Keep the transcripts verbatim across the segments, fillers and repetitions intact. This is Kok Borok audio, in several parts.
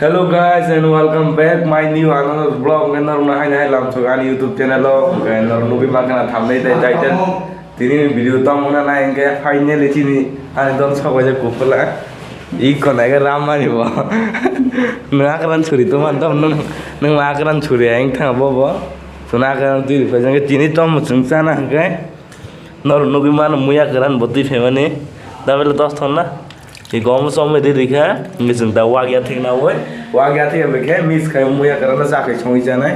Hello guys and welcome back my new another vlog. Hwnkhe norokno haino hai lamsok ani YouTube channel o. Hwnkhe norok nugwi mankha na thumbnail tei title. Tini video tong muna nai hwnkhe finally chini ani dol sok bai jak kupula. Iko nai khe ram mani bo. Nwng akran churi to man to nwng, nwng akran churi ang thang bo bo. Chuna akran twi rwphaijak hwnkhe tini tong mwchwng chana hwnkhe. Norok nugwi mano muya kwran bo twi phaimani. Dabele dos thonna. Iko omo chomwi riri kha. Hwnkhe chwng da wagya thik nawi. Wagya thik bai khe miss khai muya kwran no chakhwi songwi chanai.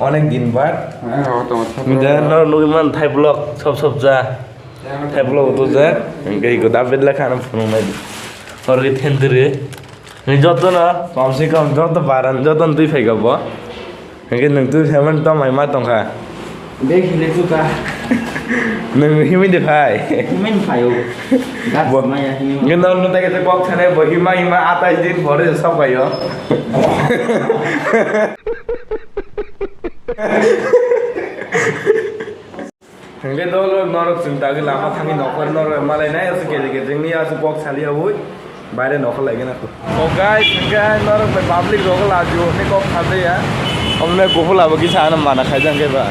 Onek din bad. Hwnkhe norok nugwi mano thai vlog sop sop ja. Thai vlog to ja. Hwnkhe iko dabele kha no phunuknai. Norok khe thendri. Ni joto no, kom se kom joto baran joto no twi phai kha bo. Hwnkhe nwng twi phaimani tong mai ma tong kha. Bek hile chuka. Nwng himwi de phai. Himwi phai o. Gas bo maya himwi. Hwnkhe no no ta khe kok thane bo hima hima atais din pore sok phai o. Hwnkhe dol norok chwng dagi lama thangwi nokhor norok malai nai aswk kejek kejek ni aswk kok saliya ui baire nokhor lai gana. O guys, hwnkhe norok bai public rok lajiyo hwnwi kok salde ya. Omne kuphula bo kisa ano mana khaijak khe ba.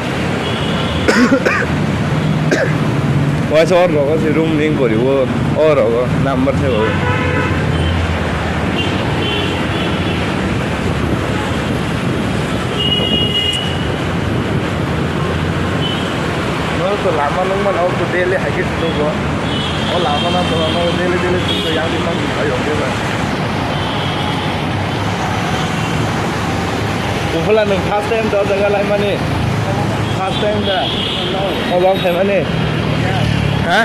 Waisa or rogo se room ring kori o, o rogo number se o. Norok to lama nukmano, o to daily hai khe se nugo. O lama no to ano daily daily chwng to yang di man hai o khe ba. Kuphula nwng first time to o jaga laimani? First time da? O bang phaimani? Ha?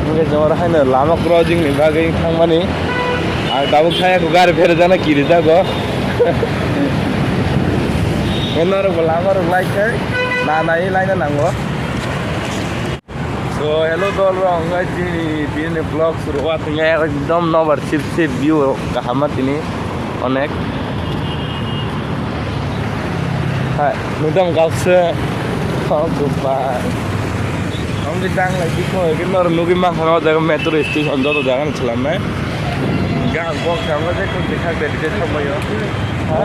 Hwnkhe chwng oro haino lama crossing ni bagwi thangmani. Ang tabuk thaya kho gari pherejana kirijago. Norok bo lama rok lai khe na nai laina nango. So hello dol rok, hwnkhe chini tini vlog suru wa thwngya ekdom nobar sip sip view kaham ma tini onek. Hai, nudam gakse. Oh goodbye. Ang di dang lai di kho, ke nor nugi ma khana jaga metro station joto jaga ni chwlam nai. Ga bok jama je kun dikha de de thang bayo. Ha?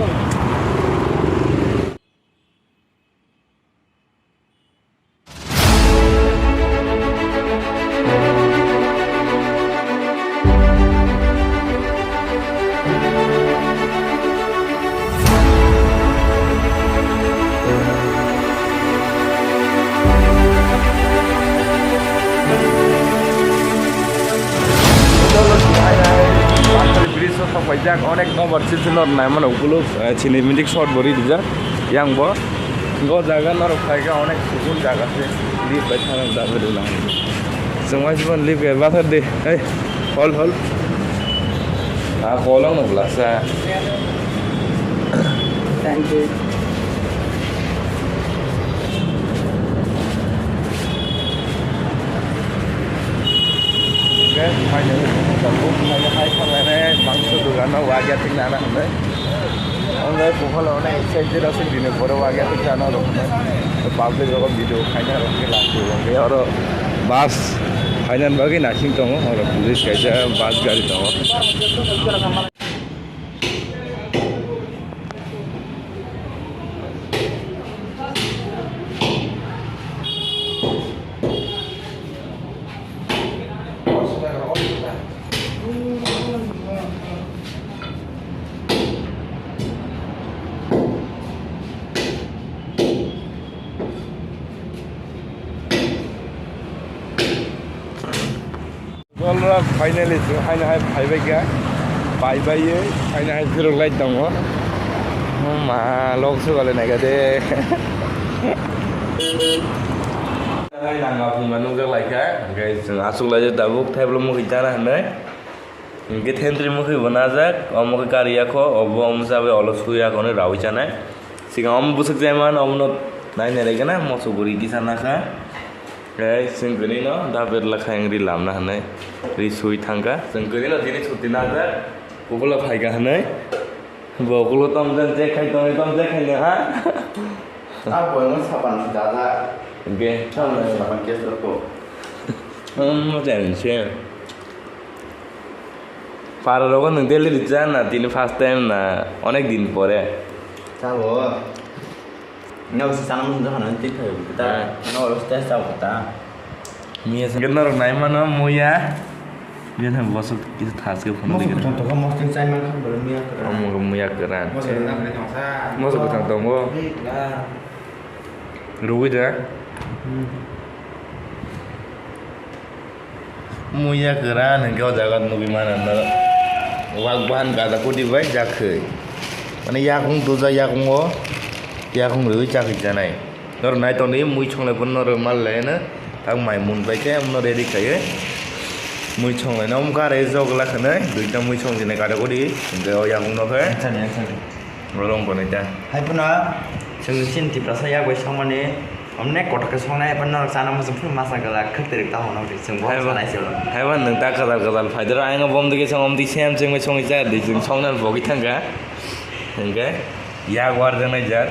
Bridge o sok paijak, onek nobar sisi nor naimano ukuluk, eh, cinematic shot bo rijak yang bo. Go jaga norok phaikha onek sukun jaga se. Lift bai thana da bedo na. Chwng wai sibon lift bai bathar de. Hey, hol hol. Ah, kolong no blasa. Thank you. Guys, finally, finally, hai thanglainai mangso dogano wagya thik nana hwnwi. Ongle buphalo ongle excited aswk dini borok wagya thik nana rok hwnwi. Public rok video khaina rok khe last o hwnwi oro bus khaina bagwi naising tongo, oro police kaisa bus gari tongo. Dolrok finally chwng haino hai phaibai kha, phaibai haino hai phirok lai tongo. Oh ma, lok sugalai naikha de. Hai nangma phungma nukjak laikha, hwnkhe chwng aswk laijak tabuk thaibolo mwkhwi chana hinwi. Hwnkhe thentri mwkhwi bo najak, omo khe kari yakho, obo omo chabai olo sui yakho hinwi raui chanai. Swkang omo bwswk chaimano omono nainai rwgena moso bwrwi kisa nakha. Tei chwng kwrwino da berla kha wng ri lamna hwnwi ri sui thangkha. Chwng kwrwino tini chuti najak, ukulok phaikha hwnwi. Bo ukulok tamo jan check khai tongwi tamo check khai no ha. Ah, bo no sapan si dada. Ge, tamo sapan case rokho. Hmm, mo jan se. Para rogo nwng daily rwchana tini first time na onek din pore. Chabo. Nga bwsa chana muchung jakha nang twi phaio kita. Hai. Nga oro stage chabo kita. Miya sa. Gana rok nai mano muya. Gana bosok kisa thas ke phone. Mosok dikhe. Kuchung tokha mosok chai man kha bolo miya kra. Omo muya kra. Mosok na kre tongsa. Mosok kuchung tongo. Hei kra. Rugui da. Hmm. Muya kwran hwnkhe o jaga nugui mano no. Wak bahan gada kudi bai jakhai. Mane yakung tuja yakungo yakung rwi chakhi janai. Noro nai tongdi mui chonglai phano noro mal lai no. Tak mai mun bai khe amno ready khaiwi. Mui chonglai no amkha re jogla khwnai duita mui chongjini gada kudi. Hwnkhe o yakung no khe. Rong konai ta. Hai phano chwng chini Tiprasa yak bai songmani. Omne kotor khe songnai, eba norok chana muchung phuru masa gala khwtwrwk ta hwnwi chwng bo Haiba, sanai se. Haiba nwng ta kwtal kwtal phaidoro, ayang bom digi song, omdi sem chengwi songwi cha di, chwng songna bogwi thangkha. Hwnkhe yak warjaknai jar.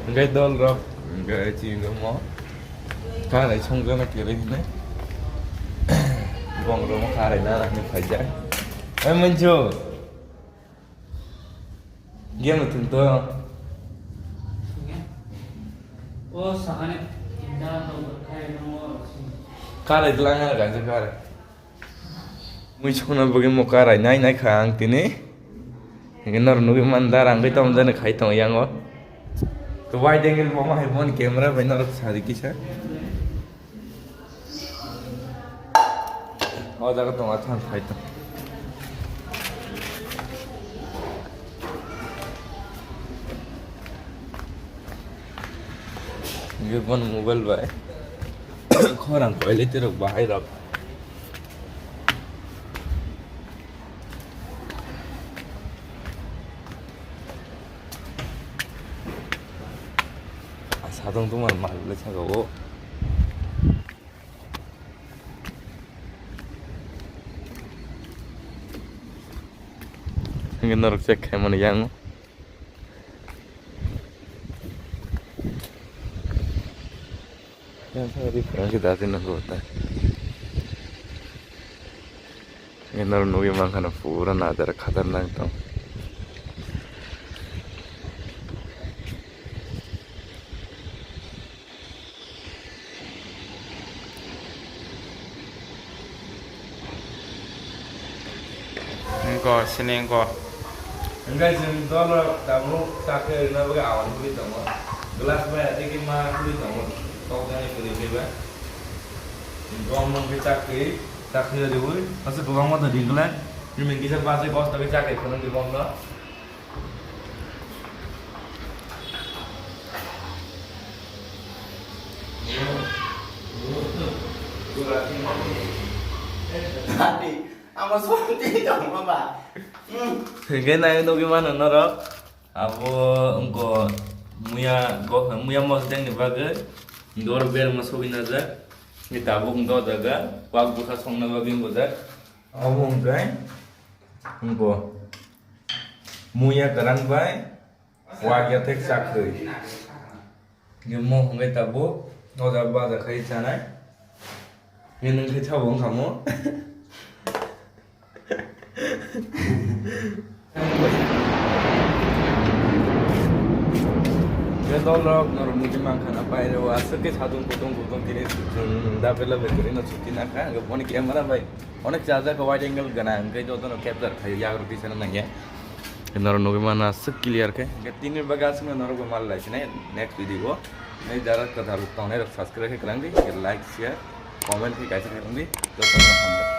Hwnkhe dol rok, hwnkhe chini romo karai songjaknai kwrwi hwnwi. Bong romo karai nana hwnwi phaijak. Oi Manju. Game thung to. O sahane tinda to khai no. Kare dlanga ganjak kare. Mui sukuna bagi mo karai nai nai kha ang tini. Hingke nor nugui man da rang kai tom jani khai tong yang o. To wide angle bo ma hai bon camera bai nor sari kisa. O jaga tongo, thang phai tong. Hingke bono mobile bai khorang koilai tirok bahai rok. Sadong tongmani mal le saka o. Hingke norok check khaimani yang. Yang sa di kurang kita sih nunggu ta. Hingke norok nugui mankha no pura nadar khatarnak tong. Engko, sini engko. Hingke chwng dolo tabuk chakhe rwna bagwi awan kwrwi tongo. Glass bai ati khe ma kwrwi tongo. Tokjani kwrwi khe ba. Bom mung khe chakhe, chakhe riwi. Aswk kwbangma to ringkhlai. Bini kisa bachai bosta khe chakhe phunukdi bomno. Amo somti tongma ba. Hmm. Hingke nai nugui mano norok. Abo wngko muya go, muya mosdeng ni bagwi. Dor ber mo sogwi najak. Ni tabuk wngkha o jaga. Wak bwkha songna bagwi wngkha jak. Omo wngkha wngkha muya kwran bai. Wak ya tek chak thwi. Nimo hwnwi tabuk o jaga baja khai chanai. Nini wngkhe sabo wngkha mo. Khe dolrok norok nugui mankha na baire o aswk khe sadung kutung kutung tini chwng da bela bai kwrwi no chuti nakha. Hwnkhe boni camera bai onek chajak wide angle gana hwnkhe jotono capture khaio yagrok tisana nangya. Norok nugui mano aswk clear khe. Hwnkhe tini bagwi aswkno norok bo mal lai sinai next video o. Nai jara kwthar tongnai rok subscribe khe kwlangdi, like, share, comment khe kaisa khe tongdi. Jotono hambai.